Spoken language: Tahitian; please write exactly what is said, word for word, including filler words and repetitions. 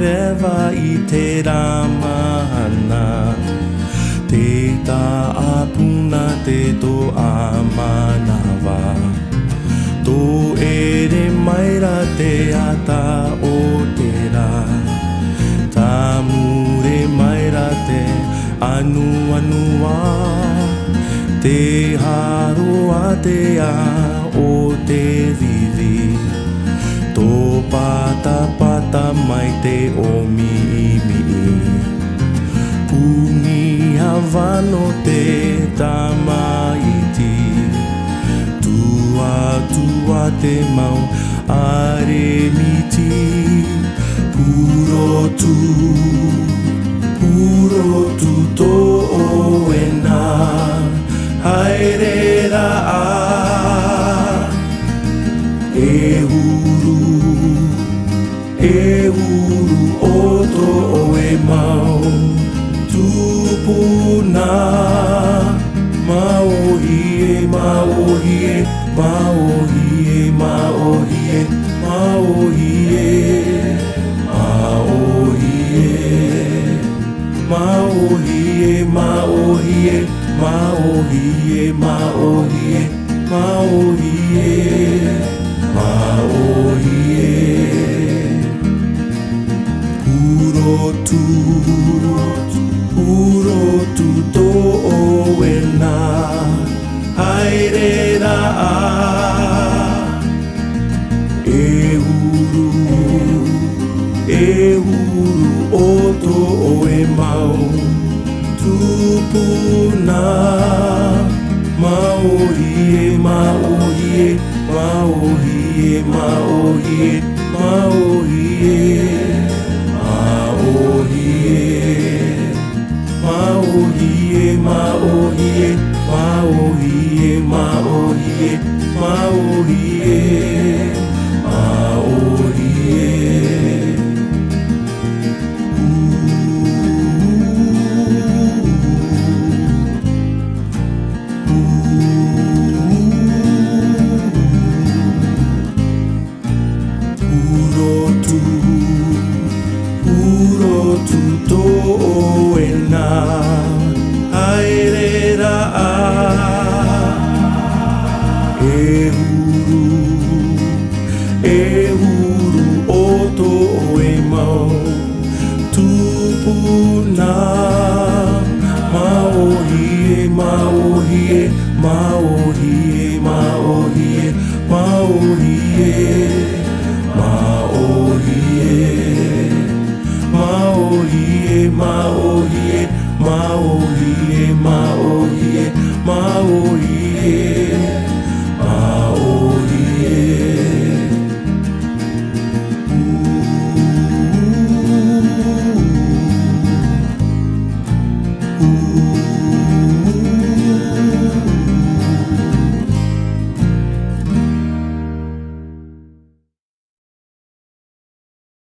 Reva i te rā mahana, te tāʻāpuna te toʻa manava. Tō ʻere mai ra te ata o te rā, tā mure mai ra te anuanua, te haro a te ao o te vivi, tō patapata mai te ʻōmiʻimiʻi. Puni avano te tamaiti, tuatua te mau aremiti. Purotu, purotu tō ʻoe nā, haere ra ā. E huru, e huru o tō ʻoe mau tupuna. Māʻohi ē, māʻohi ē, māʻohi ē, māʻohi ē, māʻohi ē, māʻohi ē. Māʻohi ē, māʻohi ē, māʻohi ē, māʻohi ē, māʻohi ē, māʻohi ē. Purotu, purotu tō ʻoe nā, haere ra ā. E huru, e huru o tō ʻoe mau tupuna. Māʻohi ē, māʻohi ē, māʻohi ē, māʻohi ē, māʻohi ē, māʻohi ē. Māʻohi ē, māʻohi ē, māʻohi ē, māʻohi ē, māʻohi ē, māʻohi ē. Purotu, purotu tō ʻoe nā, haere ra ā. E huru, e huru o tō ʻoe mau tupuna. Māʻohi ē, māʻohi ē, māʻohi ē, māʻohi ē, māʻohi ē, māʻohi ē. Māʻohi ē, māʻohi ē, māʻohi ē, māʻohi ē, māʻohi